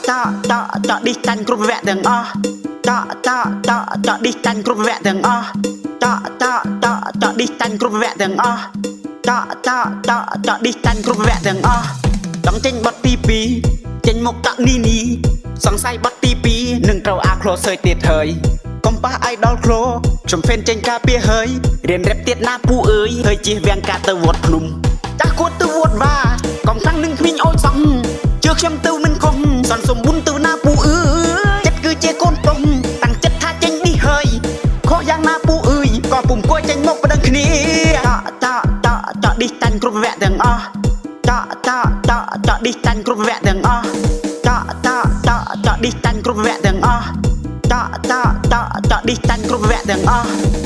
ចកចកចកឌីសចាញ់គ្រប់វគ្គទាំងអស់ចកចកចកចកឌីសចាញ់គ្រប់វគ្គទាំងអស់ចកចកចកចកឌីសចាញ់គ្រប់វគ្គទាំងអស់ចកចកចកចកឌីសចាញ់គ្រប់វគ្គទាំងអស់ចង់ចេញបត់ទី2ចេញមកតាក់នីនីសង្ស័យបត់ទី2នឹងត្រូវអាក្លូសើចទៀតហើយ កុំប៉ះអៃដល់ក្លូខ្ញុំហ្វេនចេញការពារហើយរៀនរ៉េបទៀតណាពូអើយហើយជិះវាំងកាទៅវត្តភ្នំចាស់គួតទៅវត្តវ៉ាកុំខ្លាំងនឹងគ្មានអូចសោះជឿខ្ញុំទៅមិនខុសសន្សំបុនទៅណាពូអើយចិត្តគឺជាកូនប្រុសតាំងចិត្តថាចេញនេះហើយខុសយ៉ាងណាពូអើយក៏ពុំគួរចេញមកប្តឹងគ្នាចកចកចកចកឌីសចាញ់គ្រប់វគ្គទាំងអស់ចកចកចកចកឌីសចាញ់គ្រប់វគ្គទាំងអស់ចកចកចកចកឌីសចាញ់គ្រប់វគ្គទាំងអស់ ចកចកចកចកឌីសចាញ់គ្រប់វគ្គទាំងអស់។